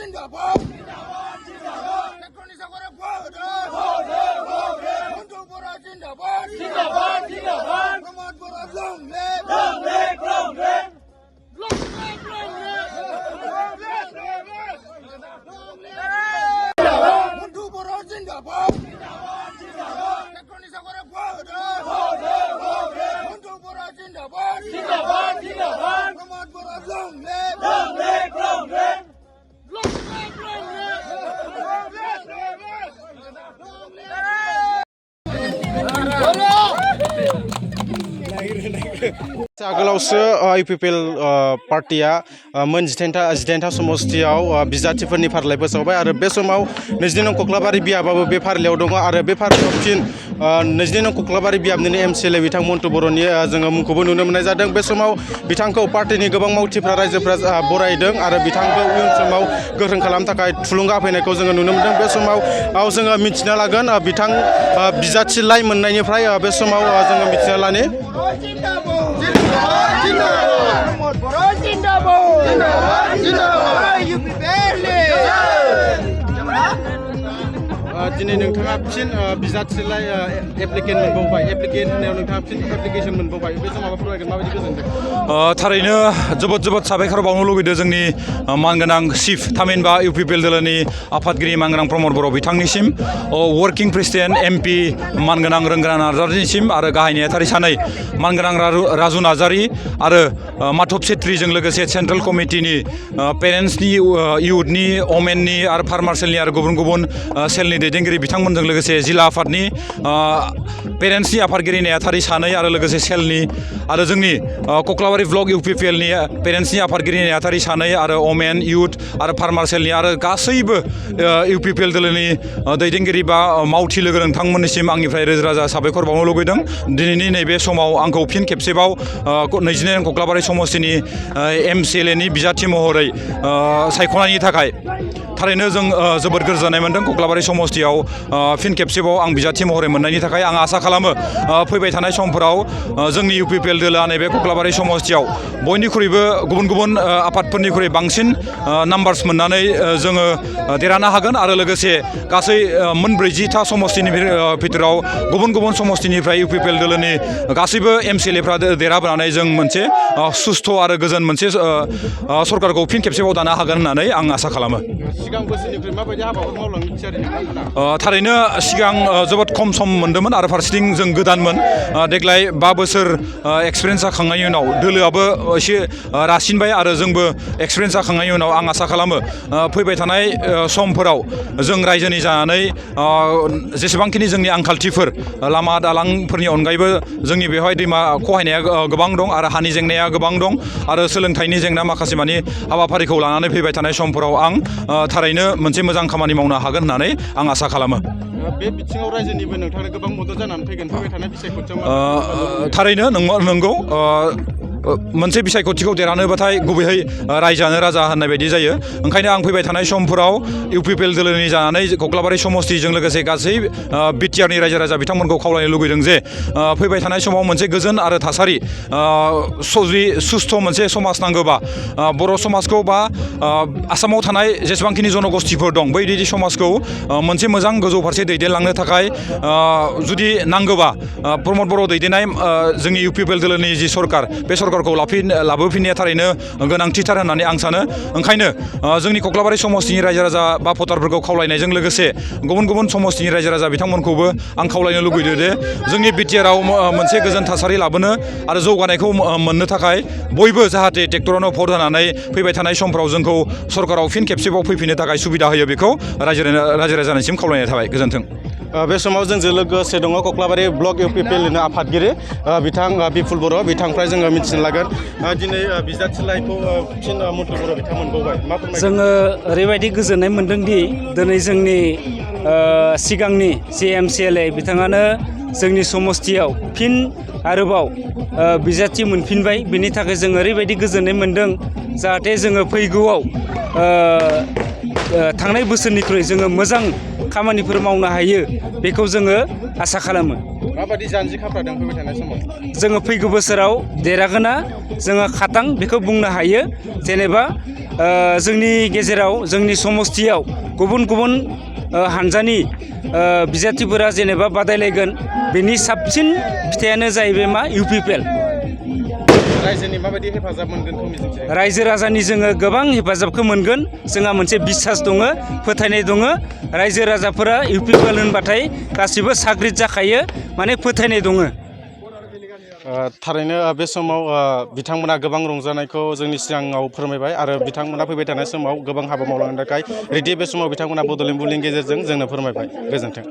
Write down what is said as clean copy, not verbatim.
जिंदाबाद टेक्ट्रनिक सागरे मंटू बरा जिंदाबाद प्रमोद बरा long live Mantu बरा जिंदाबाद टेक्ट्रनिक सागरे मंटू बरा जिंदाबाद प्रमोद बरा long live आगोलावसो इउपिपिएल पार्टिया मोन 18था समस्तियाव बिजाथिफोरनि फारिलाइ फोसावबाय आरो बे समाव 22 नं कक्लाबारि बियाबाबो बे फारिलाइयाव दङ आरो बे फारिलाइयाव फिन 22 नं कक्लाबारि बियाबनिनो एमसिएलए बिथां मन्टु बर'नि जोङो मुंखौबो नुनो मोननाय जादों। बे समाव बिथांखौ पार्टिनि गोबां मावथिफ्रा रायजोफ्रा बरायदों आरो बिथांखौ इयुन समाव गोख्रों खालामनो थाखाय थुलुंगा होफैनायखौ जोङो नुनो मोनदों। बे समाव जोङो मिथिना लागोन बिथां बिजाथिलाइ मोननायनिफ्राय बे समाव जोङो मिथिना लानि दिनै नोंथाङा फिन बिजाथिलाइ एप्लिकेन्ट मोनबावबाय एप्लिकेन्ट होनायाव नोंथाङा फिन एप्लिकेसन मोनबावबाय बे समाव फोरमायगोन माबायदि गोजोनदों? थारैनो जोबोद साबायखर बावनो लुगैदों जोंनि मानगोनां चिफ थामहिनबा इउपिपिएल दोलोनि आफादगिरि मानगोनां प्रमद बर' बिथांनिसिम वर्किं प्रेसिडेन्ट एमपि मानगोनां रोंगोरा नार्जारिनिसिम आरो गाहाय नेहाथारि सानै मानगोनां राजु नार्जारि आरो माधब छेत्रीजों लोगोसे सेन्ट्रेल कमिटिनि पेरेन्टसनि इउथनि अमेननि आरो फार्मार सेलनि आरो गुबुन सेलनि दैदेनगिरि बिथांमोनजों लोगोसे जिल्ला आफादनि पेरेन्टसनि आफादगिरि नेहाथारि सानै आरो लोगोसे सेलनि आरो जोंनि कक्लाबारि ब्लक इउपिपिएलनि पेरेन्टसनि आफादगिरि नेहाथारि सानै आरो अमेन इउथ आरो फार्मार सेलनि आरो गासैबो इउपिपिएल दोलोनि दैदेनगिरि बा मावथि लोगो नोंथांमोननिसिम आंनिफ्राय रोजा साबायखर बावनो लुबैदों। दिनैनि नैबे समाव आंखौ फिन खेबसेबाव 22 नं कक्लाबारि समस्तिनि एमसिएलएनि बिजाथि महरै सायख'नायनि थाखाय थारैनो जों जोबोद गोजोननाय मोनदों। कक्लाबारि समस्तियाव फिन खेबसेबाव आं बिजाथि महरै मोननायनि थाखाय आं आसा खालामो फैबाय थानाय समफोराव जोंनि इउपिपिएल दोलोआ नैबे कक्लाबारि समस्तियाव बयनिख्रुइबो गुबुन आफादफोरनिख्रुइ बांसिन नाम्बार्स मोननानै जोङो देरहानो हागोन आरो लोगोसे गासै 40टा समस्तिनि भितराव गुबुन समस्तिनिफ्राय इउपिपिएल दोलोनि गासैबो एमसिएलएफ्रा देरहाबोनानै जों मोनसे सुस्थ' आरो गोजोन मोनसे सरकारखौ फिन खेबसेबाव दानो हागोन होननानै आं आसा खालामो। सिगां बोसोरनिफ्राय माबायदि हाबाफोर मावलांनो थियारि थारैनो सिगां जोबोद खम सम मोन्दोंमोन आरो फारसेथिं जों गोदानमोन। देग्लाय 5 बोसोर एक्सपिरियेन्स जाखांनायनि उनाव दोलोआबो एसे रासिनबाय आरो जोंबो एक्सपिरियेन्स जाखांनायनि उनाव आं आसा खालामो फैबाय थानाय समफोराव जों रायजोनि जानानै जेसेबांखिनि जोंनि आंखालथिफोर लामा दालांफोरनि अनगायैबो जोंनि बेवहाय दैमा खहायनाया गोबां दं आरो हानि जेंनाया गोबां दं आरो सोलोंथाइनि जेंना माखासे मानि हाबाफारिखौ लानानै फैबाय थानाय समफोराव आं थारैनो मोनसे मोजां खामानि मावनो हागोन होननानै आं आसा खालामो। बे बिथिङाव रायजोनिबो नोंथांनो गोबां मदद जानानै फैगोन फैबाय थानाय बिसायख'थियाव थारैनो नंगौ मोनसे बिसायख'थिखौ देरहानोबाथाय गुबैयै रायजोआनो राजा होननाय बायदि जायो। ओंखायनो आं फैबाय थानाय समफोराव इउपिपिएल दोलोनि जानानै कक्लाबारि समस्तिजों लोगोसे गासै बिटिआरनि रायजो राजा बिथांमोनखौ खावलायनो लुगैदों जे फैबाय थानाय समाव मोनसे गोजोन आरो थासारि सुस्थ' मोनसे समाज नांगौबा बर' समाजखौ बा आसामाव थानाय जेसेबांखिनि जनगोष्ठिफोर दं बैबायदि समाजखौ मोनसे मोजां गोजौ फारसे दैदेनलांनो थाखाय जुदि नांगौबा प्रमद बर' दैदेननाय जोंनि इउपिपिएल दोलोनि जि सरकार बे सरकारखौ लाबोफिननाया थारैनो गोनांथिथार होननानै आं सानो। ओंखायनो जोंनि कक्लाबारि समस्तिनि रायजो राजा बा भटारफोरखौ खावलायनायजों लोगोसे गुबुन समस्तिनि रायजो राजा बिथांमोनखौबो आं खावलायनो लुगैदों जे जोंनि बिटिआरआव मोनसे गोजोन थासारि लाबोनो आरो जौगानायखौ मोननो थाखाय बयबो जाहाथे ट्रेक्टरावनो भट होनानै फैबाय थानाय समफ्राव जोंखौ सरकाराव फिन खेबसेबाव फैफिननो थाखाय सुबिदा होयो बेखौ रायजो राजानिसिम खावलायनाय थाबाय। गोजोन्थों। बे समाव जोंजों लोगोसे दङ कक्लाबारि ब्लक इउपिपिएलनिनो आफादगिरि बिथां बिपुल बर' बिथांनिफ्राय जोङो मिथिनो लागोन दिनै बिजाथिलाइखौ फिन मन्टु बर' बिथां मोनबावबाय मा फोरमायगोन? जोङो ओरैबायदि गोजोननाय मोन्दोंदि दिनै जोंनि सिगांनि जि एमसिएलए बिथाङानो जोंनि समस्तियाव फिन आरोबाव बिजाथि मोनफिनबाय। बिनि थाखाय जों ओरैबायदि गोजोननाय मोन्दों जाहाथे जोङो फैगौआव थांनाय बोसोरनिख्रुइ जोङो मोजां खामानिफोर मावनो हायो बेखौ जोङो आसा खालामो। माबायदि जानजि खाफ्रादों फैबाय थानाय समाव? जोङो फैगौ बोसोराव देरहागोना जोङो खातां बेखौ बुंनो हायो। जेनेबा जोंनि गेजेराव जोंनि समस्थियाव गुबुन गुबुन हानजानि बिजाथिफोरा जेनेबा बादायलायगोन बेनि साबसिन फिथाइयानो जाहैबाय मा UPPL। रायजोनि माबायदि हेफाजाब मोनगोनखौ मिजिंथियो? रायजो राजानि जोङो गोबां हेफाजाबखौ मोनगोन। जोंहा मोनसे बिसास दङ, फोथायनाय दङ। रायजो राजाफोरा UPPL होनबाथाय गासिबो साग्रिद जाखायो, माने फोथायनाय दङ। थारैनो बे समाव बिथांमोना गोबां रंजानायखौ जोंनि सिगाङाव फोरमायबाय आरो बिथांमोना फैबाय थानाय समाव गोबां हाबा मावलांनो थाखाय रेडि। बे समाव बिथांमोना बड'लेण्ड बुब्लिनि गेजेरजों जोंनो फोरमायबाय। गोजोन्थों।